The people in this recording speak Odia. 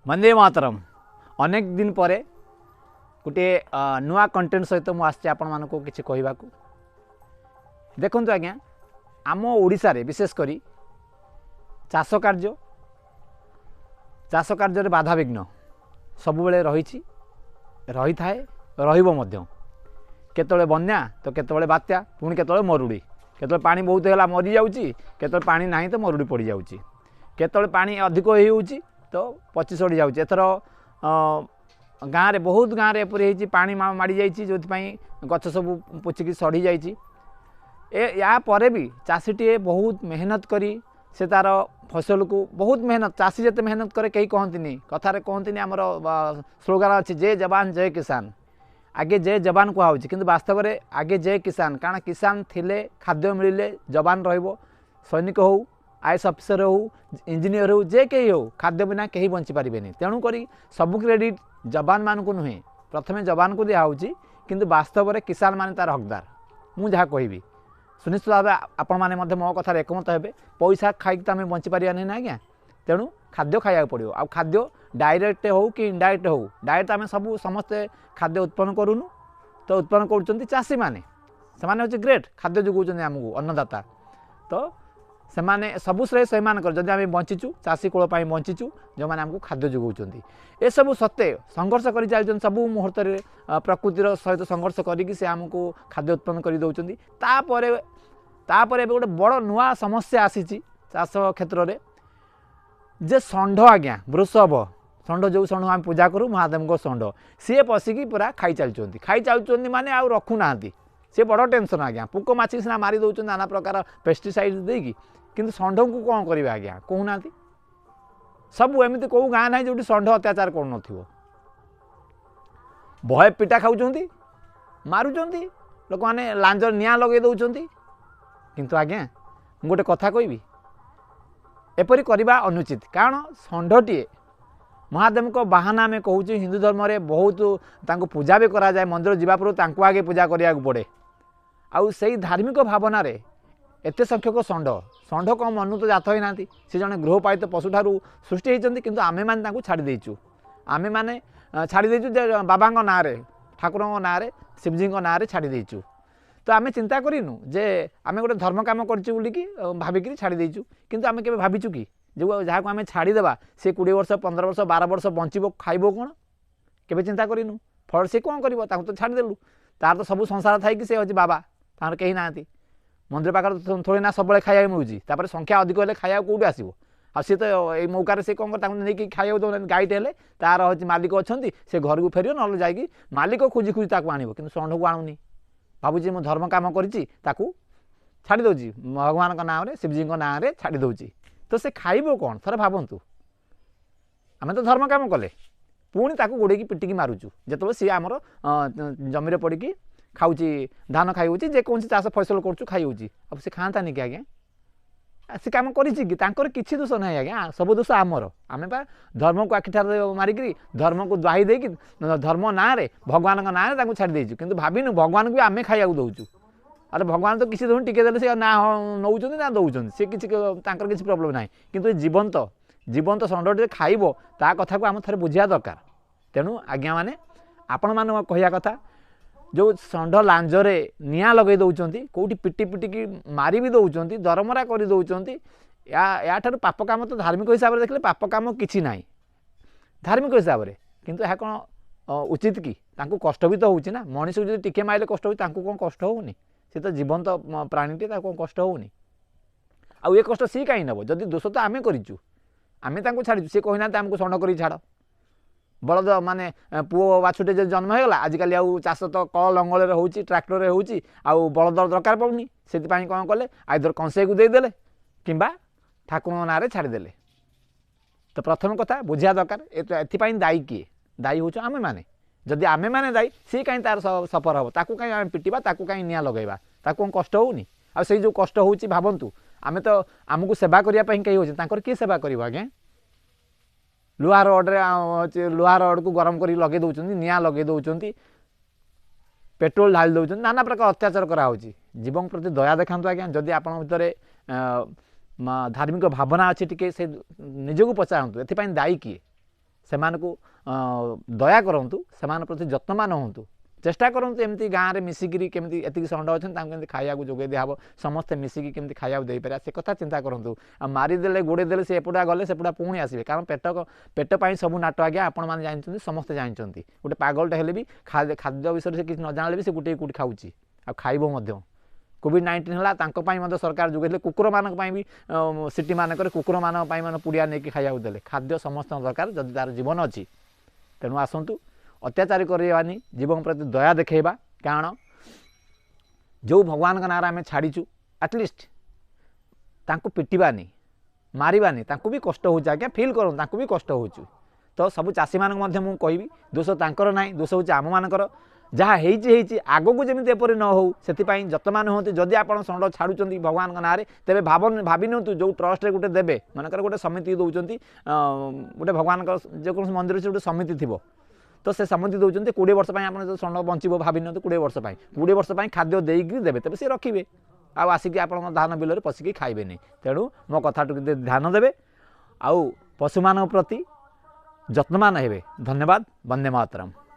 ବନ୍ଦେ ମାତରମ୍। ଅନେକ ଦିନ ପରେ ଗୋଟିଏ ନୂଆ କଣ୍ଟେଣ୍ଟ ସହିତ ମୁଁ ଆସିଛି ଆପଣମାନଙ୍କୁ କିଛି କହିବାକୁ। ଦେଖନ୍ତୁ ଆଜ୍ଞା, ଆମ ଓଡ଼ିଶାରେ ବିଶେଷ କରି ଚାଷ କାର୍ଯ୍ୟ, ଚାଷ କାର୍ଯ୍ୟରେ ବାଧାବିଘ୍ନ ସବୁବେଳେ ରହିଛି, ରହିଥାଏ, ରହିବ ମଧ୍ୟ। କେତେବେଳେ ବନ୍ୟା ତ କେତେବେଳେ ବାତ୍ୟା, ପୁଣି କେତେବେଳେ ମରୁଡ଼ି। କେତେବେଳେ ପାଣି ବହୁତ ହେଲା ମରିଯାଉଛି, କେତେବେଳେ ପାଣି ନାହିଁ ତ ମରୁଡ଼ି ପଡ଼ିଯାଉଛି, କେତେବେଳେ ପାଣି ଅଧିକ ହେଇଯାଉଛି ତ ପଚି ସଢ଼ି ଯାଉଛି। ଏଥର ଗାଁରେ, ବହୁତ ଗାଁରେ ଏପରି ହେଇଛି, ପାଣି ମାଡ଼ି ଯାଇଛି, ଯେଉଁଥିପାଇଁ ଗଛ ସବୁ ପଚିକି ସଢ଼ି ଯାଇଛି। ୟା ପରେ ବି ଚାଷୀଟିଏ ବହୁତ ମେହନତ କରି ସେ ତା'ର ଫସଲକୁ ବହୁତ ମେହନତ, ଚାଷୀ ଯେତେ ମେହନତ କରେ କେହି କହନ୍ତିନି, କଥାରେ କହନ୍ତିନି। ଆମର ସ୍ଲୋଗାନ ଅଛି ଜୟ ଯବାନ ଜୟ କିଷାନ। ଆଗେ ଜୟ ଯବାନ କୁହାହେଉଛି, କିନ୍ତୁ ବାସ୍ତବରେ ଆଗେ ଜୟ କିଷାନ। କାରଣ କିଷାନ ଥିଲେ, ଖାଦ୍ୟ ମିଳିଲେ ଯବାନ ରହିବ। ସୈନିକ ହେଉ, ଆଇଏସ୍ ଅଫିସର ହେଉ, ଇଞ୍ଜିନିୟର ହେଉ, ଯେ କେହି ହେଉ, ଖାଦ୍ୟ ବିନା କେହି ବଞ୍ଚିପାରିବେନି। ତେଣୁକରି ସବୁ କ୍ରେଡ଼ିଟ୍ ଯବାନମାନଙ୍କୁ ନୁହେଁ, ପ୍ରଥମେ ଯବାନକୁ ଦିଆହେଉଛି, କିନ୍ତୁ ବାସ୍ତବରେ କିଷାନମାନେ ତା'ର ହକଦାର। ମୁଁ ଯାହା କହିବି ସୁନିଶ୍ଚିତ ଭାବେ ଆପଣମାନେ ମଧ୍ୟ ମୋ କଥାରେ ଏକମତ ହେବେ। ପଇସା ଖାଇକି ତ ଆମେ ବଞ୍ଚିପାରିବାନି ନା ଆଜ୍ଞା, ତେଣୁ ଖାଦ୍ୟ ଖାଇବାକୁ ପଡ଼ିବ। ଆଉ ଖାଦ୍ୟ ଡାଇରେକ୍ଟ ହେଉ କି ଇନଡାଇରେକ୍ଟ ହେଉ, ଡାଇରେକ୍ଟ ଆମେ ସବୁ ସମସ୍ତେ ଖାଦ୍ୟ ଉତ୍ପନ୍ନ କରୁନୁ, ତ ଉତ୍ପନ୍ନ କରୁଛନ୍ତି ଚାଷୀମାନେ। ସେମାନେ ହେଉଛି ଗ୍ରେଟ୍, ଖାଦ୍ୟ ଯୋଗାଉଛନ୍ତି ଆମକୁ, ଅନ୍ନଦାତା। ତ ସେମାନେ ସବୁ ଶ୍ରେୟ ସେମାନଙ୍କର। ଯଦି ଆମେ ବଞ୍ଚିଛୁ, ଚାଷୀ କୂଳ ପାଇଁ ବଞ୍ଚିଛୁ, ଯେଉଁମାନେ ଆମକୁ ଖାଦ୍ୟ ଯୋଗାଉଛନ୍ତି। ଏସବୁ ସତ୍ତ୍ୱେ ସଂଘର୍ଷ କରି ଚାଲିଛନ୍ତି, ସବୁ ମୁହୂର୍ତ୍ତରେ ପ୍ରକୃତିର ସହିତ ସଂଘର୍ଷ କରିକି ସେ ଆମକୁ ଖାଦ୍ୟ ଉତ୍ପନ୍ନ କରି ଦେଉଛନ୍ତି। ତାପରେ ଏବେ ଗୋଟେ ବଡ଼ ନୂଆ ସମସ୍ୟା ଆସିଛି ଚାଷ କ୍ଷେତ୍ରରେ, ଯେ ଷଣ୍ଢ ଆଜ୍ଞା, ବୃଷଭ ଷଣ୍ଢ, ଯେଉଁ ଷଣ୍ଢ ଆମେ ପୂଜା କରୁ, ମହାଦେବଙ୍କ ଷଣ୍ଢ, ସିଏ ପଶିକି ପୁରା ଖାଇ ଚାଲିଛନ୍ତି। ଖାଇ ଚାଲୁଛନ୍ତି ମାନେ ଆଉ ରଖୁନାହାନ୍ତି। ସେ ବଡ଼ ଟେନସନ୍ ଆଜ୍ଞା। ପୋକ ମାଛି ସିନା ମାରି ଦେଉଛନ୍ତି ନାନା ପ୍ରକାର ପେଷ୍ଟିସାଇଡ଼୍ ଦେଇକି, କିନ୍ତୁ ଷଣ୍ଢଙ୍କୁ କ'ଣ କରିବେ ଆଜ୍ଞା କହୁନାହାନ୍ତି? ସବୁ ଏମିତି କେଉଁ ଗାଁ ନାହିଁ ଯେଉଁଠି ଷଣ୍ଢ ଅତ୍ୟାଚାର କରୁନଥିବ। ବହେ ପିଟା ଖାଉଛନ୍ତି, ମାରୁଛନ୍ତି ଲୋକମାନେ, ଲାଞ୍ଜ ନିଆଁ ଲଗାଇ ଦେଉଛନ୍ତି। କିନ୍ତୁ ଆଜ୍ଞା ମୁଁ ଗୋଟେ କଥା କହିବି, ଏପରି କରିବା ଅନୁଚିତ। କାରଣ ଷଣ୍ଢଟିଏ ମହାଦେବଙ୍କ ବାହାନା ଆମେ କହୁଛୁ, ହିନ୍ଦୁ ଧର୍ମରେ ବହୁତ ତାଙ୍କୁ ପୂଜା ବି କରାଯାଏ, ମନ୍ଦିର ଯିବା ପୂର୍ବରୁ ତାଙ୍କୁ ଆଗେ ପୂଜା କରିବାକୁ ପଡ଼େ। ଆଉ ସେଇ ଧାର୍ମିକ ଭାବନାରେ ଏତେ ସଂଖ୍ୟକ ଷଣ୍ଢ, ଷଣ୍ଢ କ'ଣ ମନୁ ତ ଜାତ ହେଇନାହାନ୍ତି, ସେ ଜଣେ ଗୃହପାଳିତ ପଶୁଠାରୁ ସୃଷ୍ଟି ହେଇଛନ୍ତି, କିନ୍ତୁ ଆମେମାନେ ତାଙ୍କୁ ଛାଡ଼ି ଦେଇଛୁ। ଆମେମାନେ ଛାଡ଼ି ଦେଇଛୁ ଯେ ବାବାଙ୍କ ନାଁରେ, ଠାକୁରଙ୍କ ନାଁରେ, ଶିବଜୀଙ୍କ ନାଁରେ ଛାଡ଼ି ଦେଇଛୁ। ତ ଆମେ ଚିନ୍ତା କରିନୁ ଯେ ଆମେ ଗୋଟେ ଧର୍ମ କାମ କରିଛୁ ବୋଲିକି ଭାବିକିରି ଛାଡ଼ି ଦେଇଛୁ, କିନ୍ତୁ ଆମେ କେବେ ଭାବିଛୁ କି ଯେଉଁ ଯାହାକୁ ଆମେ ଛାଡ଼ିଦେବା ସେ 20 ବର୍ଷ, 15 ବର୍ଷ, 12 ବର୍ଷ ବଞ୍ଚିବ, ଖାଇବ କ'ଣ? କେବେ ଚିନ୍ତା କରିନୁ। ଫଳରେ ସେ କ'ଣ କରିବ? ତାକୁ ତ ଛାଡ଼ିଦେଲୁ, ତାର ତ ସବୁ ସଂସାର ଥାଇକି ସେ ହେଉଛି ବାବା, ତାଙ୍କର କେହି ନାହାନ୍ତି। ମନ୍ଦିର ପାଖରେ ଥୋଡ଼ି ନା ସବୁବେଳେ ଖାଇବାକୁ ମିଳୁଛି, ତାପରେ ସଂଖ୍ୟା ଅଧିକ ହେଲେ ଖାଇବାକୁ କେଉଁଠି ଆସିବ? ଆଉ ସିଏ ତ ଏଇ ମୌକାରେ ସେ କ'ଣ ତାକୁ ନେଇକି ଖାଇବାକୁ ଦେଉନାହାନ୍ତି। ଗାଈଟେ ହେଲେ ତାର ହେଉଛି ମାଲିକ ଅଛନ୍ତି, ସେ ଘରକୁ ଫେରିବ, ନହେଲେ ଯାଇକି ମାଲିକ ଖୋଜି ଖୋଜି ତାକୁ ଆଣିବ, କିନ୍ତୁ ଷଣ୍ଢକୁ ଆଣୁନି। ଭାବୁଛି ମୁଁ ଧର୍ମ କାମ କରିଛି, ତାକୁ ଛାଡ଼ି ଦେଉଛି, ଭଗବାନଙ୍କ ନାଁରେ, ଶିବଜୀଙ୍କ ନାଁରେ ଛାଡ଼ି ଦେଉଛି, ତ ସେ ଖାଇବ କ'ଣ? ଥରେ ଭାବନ୍ତୁ। ଆମେ ତ ଧର୍ମ କାମ କଲେ, ପୁଣି ତାକୁ ଗୋଡ଼େଇକି ପିଟିକି ମାରୁଛୁ, ଯେତେବେଳେ ସିଏ ଆମର ଜମିରେ ପଡ଼ିକି ଖାଉଛି, ଧାନ ଖାଇଉଛି, ଯେକୌଣସି ଚାଷ ଫସଲ କରୁଛୁ ଖାଇଉଛି, ଆଉ ସେ ଖାଆନ୍ତାନି କି ଆଜ୍ଞା? ସେ କାମ କରିଛି କି? ତାଙ୍କର କିଛି ଦୋଷ ନାହିଁ ଆଜ୍ଞା, ସବୁ ଦୋଷ ଆମର। ଆମେ ବା ଧର୍ମକୁ ଆଖିଠାର ମାରିକିରି, ଧର୍ମକୁ ଦ୍ୱାହି ଦେଇକି, ଧର୍ମ ନାଁରେ, ଭଗବାନଙ୍କ ନାଁରେ ତାଙ୍କୁ ଛାଡ଼ି ଦେଇଛୁ, କିନ୍ତୁ ଭାବିନୁ ଭଗବାନଙ୍କୁ ବି ଆମେ ଖାଇବାକୁ ଦେଉଛୁ। ଆରେ ଭଗବାନ ତ କିଛି ଦେଉନି, ଟିକେ ଦେଲେ ସେ ନା ନେଉଛନ୍ତି ନା ଦେଉଛନ୍ତି, ସେ କିଛି ତାଙ୍କର କିଛି ପ୍ରୋବ୍ଲେମ୍ ନାହିଁ। କିନ୍ତୁ ଏ ଜୀବନ୍ତ ଷଣ୍ଢଟି ଖାଇବ, ତା କଥାକୁ ଆମେ ଥରେ ବୁଝିବା ଦରକାର। ତେଣୁ ଆଜ୍ଞାମାନେ, ଆପଣମାନଙ୍କ କହିବା କଥା, ଯେଉଁ ଷଣ୍ଢ ଲାଞ୍ଜରେ ନିଆଁ ଲଗାଇ ଦେଉଛନ୍ତି, କେଉଁଠି ପିଟି ପିଟିକି ମାରି ବି ଦେଉଛନ୍ତି, ଦରମରା କରି ଦେଉଛନ୍ତି, ୟାଠାରୁ ପାପ କାମ ତ ଧାର୍ମିକ ହିସାବରେ ଦେଖିଲେ ପାପ କାମ କିଛି ନାହିଁ ଧାର୍ମିକ ହିସାବରେ, କିନ୍ତୁ ଏହା କ'ଣ ଉଚିତ କି? ତାଙ୍କୁ କଷ୍ଟ ବି ତ ହେଉଛି ନା। ମଣିଷକୁ ଯଦି ଟିକେ ମାରିଲେ କଷ୍ଟ ହେଉଛି, ତାଙ୍କୁ କ'ଣ କଷ୍ଟ ହେଉନି? ସେ ତ ଜୀବନ୍ତ ପ୍ରାଣୀଟିଏ, ତାକୁ କ'ଣ କଷ୍ଟ ହେଉନି? ଆଉ ଏ କଷ୍ଟ ସିଏ କାହିଁ ନେବ? ଯଦି ଦୋଷ ତ ଆମେ କରିଛୁ, ଆମେ ତାଙ୍କୁ ଛାଡ଼ିଛୁ। ସେ କହିନାହାନ୍ତି ଆମକୁ ଷଣ୍ଢ କରିକି ଛାଡ଼। ବଳଦ ମାନେ ପୁଅ ବାଛୁଟେ ଯଦି ଜନ୍ମ ହେଇଗଲା, ଆଜିକାଲି ଆଉ ଚାଷ ତ କଳ ଲଙ୍ଗଳରେ ହେଉଛି, ଟ୍ରାକ୍ଟରରେ ହେଉଛି, ଆଉ ବଳଦ ଦରକାର ପଡ଼ୁନି। ସେଥିପାଇଁ କ'ଣ କଲେ, ଆଇଦର କଂସେଇକୁ ଦେଇଦେଲେ କିମ୍ବା ଠାକୁରଙ୍କ ନାଁରେ ଛାଡ଼ିଦେଲେ। ତ ପ୍ରଥମ କଥା ବୁଝିବା ଦରକାର, ଏଥିପାଇଁ ଦାୟୀ କିଏ? ଦାୟୀ ହେଉଛୁ ଆମେମାନେ। ଯଦି ଆମେମାନେ ଦାୟୀ, ସିଏ କାହିଁ ତାର ସଫର ହେବ? ତାକୁ କାହିଁ ଆମେ ପିଟିବା? ତାକୁ କାହିଁ ନିଆଁ ଲଗାଇବା? ତାକୁ କ'ଣ କଷ୍ଟ ହେଉନି? ଆଉ ସେଇ ଯେଉଁ କଷ୍ଟ ହେଉଛି ଭାବନ୍ତୁ, ଆମେ ତ ଆମକୁ ସେବା କରିବା ପାଇଁ କେହି ହେଉଛନ୍ତି, ତାଙ୍କର କିଏ ସେବା କରିବ ଆଜ୍ଞା? ଲୁହା ରଡ଼ରେ, ଲୁହା ରଡ଼କୁ ଗରମ କରିକି ଲଗାଇ ଦେଉଛନ୍ତି, ନିଆଁ ଲଗାଇ ଦେଉଛନ୍ତି, ପେଟ୍ରୋଲ ଢାଳି ଦେଉଛନ୍ତି, ନାନା ପ୍ରକାର ଅତ୍ୟାଚାର କରାହେଉଛି। ଜୀବଙ୍କ ପ୍ରତି ଦୟା ଦେଖାନ୍ତୁ ଆଜ୍ଞା। ଯଦି ଆପଣଙ୍କ ଭିତରେ ଧାର୍ମିକ ଭାବନା ଅଛି ଟିକେ, ସେ ନିଜକୁ ପଚାରନ୍ତୁ ଏଥିପାଇଁ ଦାୟୀ କିଏ? ସେମାନଙ୍କୁ ଦୟା କରନ୍ତୁ, ସେମାନଙ୍କ ପ୍ରତି ଯତ୍ନବାନ ହୁଅନ୍ତୁ। ଚେଷ୍ଟା କରନ୍ତୁ ଏମିତି ଗାଁରେ ମିଶିକିରି କେମିତି ଏତିକି ଷଣ୍ଢ ଅଛନ୍ତି ତାଙ୍କୁ କେମିତି ଖାଇବାକୁ ଯୋଗାଇ ଦିଆହେବ, ସମସ୍ତେ ମିଶିକି କେମିତି ଖାଇବାକୁ ଦେଇପାରିବା ସେ କଥା ଚିନ୍ତା କରନ୍ତୁ। ଆଉ ମାରିଦେଲେ ଗୋଡ଼େଇ ଦେଲେ ସେ ଏପଟା ଗଲେ ସେପଟା ପୁଣି ଆସିବେ, କାରଣ ପେଟ ପାଇଁ ସବୁ ନାଟ ଆଜ୍ଞା, ଆପଣମାନେ ଜାଣିଛନ୍ତି, ସମସ୍ତେ ଜାଣିଛନ୍ତି। ଗୋଟେ ପାଗଳଟେ ହେଲେ ବି ଖାଦ୍ୟ ବିଷୟରେ ସେ କିଛି ନ ଜାଣିଲେ ବି ସେ ଗୋଟିଏ କୋଉଠି ଖାଉଛି ଆଉ ଖାଇବ ମଧ୍ୟ। କୋଭିଡ଼-19 ହେଲା, ତାଙ୍କ ପାଇଁ ମଧ୍ୟ ସରକାର ଯୋଗାଇଥିଲେ। କୁକୁରମାନଙ୍କ ପାଇଁ ବି ସିଟିମାନଙ୍କରେ କୁକୁରମାନଙ୍କ ପାଇଁ ମାନେ ପୁଡ଼ିଆ ନେଇକି ଖାଇବାକୁ ଦେଲେ। ଖାଦ୍ୟ ସମସ୍ତଙ୍କ ଦରକାର ଯଦି ତା'ର ଜୀବନ ଅଛି। ତେଣୁ ଆସନ୍ତୁ ଅତ୍ୟାଚାର କରିବାନି, ଜୀବଙ୍କ ପ୍ରତି ଦୟା ଦେଖାଇବା, କାରଣ ଯେଉଁ ଭଗବାନଙ୍କ ନାଁରେ ଆମେ ଛାଡ଼ିଛୁ ଆଟଲିଷ୍ଟ ତାଙ୍କୁ ପିଟିବାନି, ମାରିବାନି। ତାଙ୍କୁ ବି କଷ୍ଟ ହେଉଛି ଆଜ୍ଞା, ଫିଲ୍ କରନ୍ତୁ ତାଙ୍କୁ ବି କଷ୍ଟ ହେଉଛି। ତ ସବୁ ଚାଷୀମାନଙ୍କୁ ମଧ୍ୟ ମୁଁ କହିବି, ଦୋଷ ତାଙ୍କର ନାହିଁ, ଦୋଷ ହେଉଛି ଆମମାନଙ୍କର। ଯାହା ହେଇଛି ହେଇଛି, ଆଗକୁ ଯେମିତି ଏପରି ନ ହେଉ ସେଥିପାଇଁ ଯତ୍ନବାନ ହୁଅନ୍ତୁ। ଯଦି ଆପଣ ଷଣ୍ଢ ଛାଡ଼ୁଛନ୍ତି ଭଗବାନଙ୍କ ନାଁରେ, ତେବେ ଭାବି ନିଅନ୍ତୁ ଯେଉଁ ଟ୍ରଷ୍ଟରେ ଗୋଟେ ଦେବେ, ମନେକର ଗୋଟେ ସମିତି ଦେଉଛନ୍ତି, ଗୋଟେ ଭଗବାନଙ୍କର ଯେକୌଣସି ମନ୍ଦିର ଗୋଟେ ସମିତି ଥିବ, ତ ସେ ସମିତି ଦେଉଛନ୍ତି 20 ବର୍ଷ ପାଇଁ। ଆପଣ ଯଦି ଷଣ୍ଢ ବଞ୍ଚିବ ଭାବି ନିଅନ୍ତୁ 20 ବର୍ଷ ପାଇଁ, 20 ବର୍ଷ ପାଇଁ ଖାଦ୍ୟ ଦେଇକି ଦେବେ, ତେବେ ସେ ରଖିବେ, ଆଉ ଆସିକି ଆପଣଙ୍କ ଧାନ ବିଲରେ ପଶିକି ଖାଇବେନି। ତେଣୁ ମୋ କଥାଟିକୁ ଧ୍ୟାନ ଦେବେ ଆଉ ପଶୁମାନଙ୍କ ପ୍ରତି ଯତ୍ନବାନ ହେବେ। ଧନ୍ୟବାଦ। ବନ୍ଦେ ମାତରମ୍।